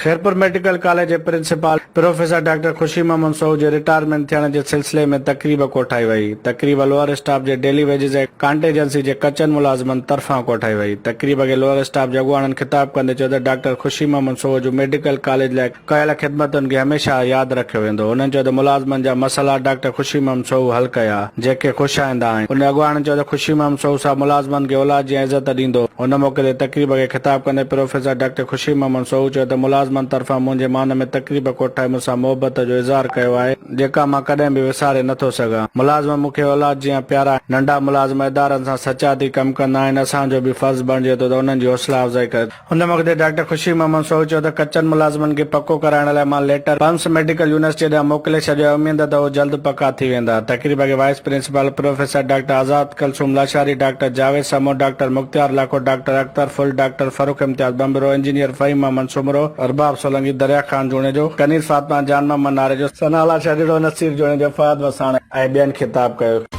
Khairpur medical college جي principal professor doctor Khushi Muhammad Soho جي retirement ٿيڻ جي سلسلي ۾ تقريب ڪوٺائي وئي. تقريب لوئر اسٽاف جي ڊيلي ويجز ۽ ڪانٽيجنسي جي ڪچن ملازمن طرفان ڪوٺائي وئي. تقريب کي لوئر اسٽاف جي اڳواڻن خطاب ڪندي چيو ته ڊاڪٽر خوشي محمد سوهو جون ميڊيڪل ڪاليج لاء ڪيل خدمتن کي هميشه ياد رکيو ويندو. هنن چيو ته ملازمن جا مسئلا ڊاڪٽر خوشي محمد سوهو حل ڪيا، جيڪي خوش آئنده آهن. ان اڳواڻن چيو ته خوشي محمد سوهو صاحب ملازمن کي اولاد جيان عزت ڏيندو هو. ان موقعي تي تقريب کي خطاب ڪندي پروفيسر ڊاڪٽر خوشي محمد سوهو چيو ته ملازمن طرفان منهنجي مان ۾ تقريب ڪوٺائي مون سان محبت جو اظهار ڪيو آهي، جيڪا مان ڪڏهن به وساري نه ٿو سگهان. ملازم مون کي اولاد جيان پيارا آهن. ننڍا ملازم ادارن سان سچا ٿي ڪم ڪندا آهن، اسان جو به فرض بڻجي ٿو ته انهن جي حوصلا افزائي ڪريون. ان موقعي تي ڊاڪٽر خوشي محمد سوهو چيو ته ڪچن ملازمن کي پڪو ڪرائڻ لاء مان ليٽر پمس ميڊيڪل يونيورسٽيء ڏانهن موڪلي ڇڏيو آهي، اميد ته اهو جلد پڪا ٿي ويندا. تقريب کي vice principal professor doctor Azad Kulsoom Lashari, doctor Javed Samoon, doctor Mukhtiar Lakho, doctor Akhtar Phul, doctor Farrukh Imtiaz Bhanbhro, engineer Faheem Muhammad Soomro, Arbab Solangi, Darya Khan Junejo, Kaneez Fatima, Jan Muhammad Narejo, Sana Allah Shahjiro, Naseer Junejo, Fahad Wassan ۽ ٻين خطاب ڪيو.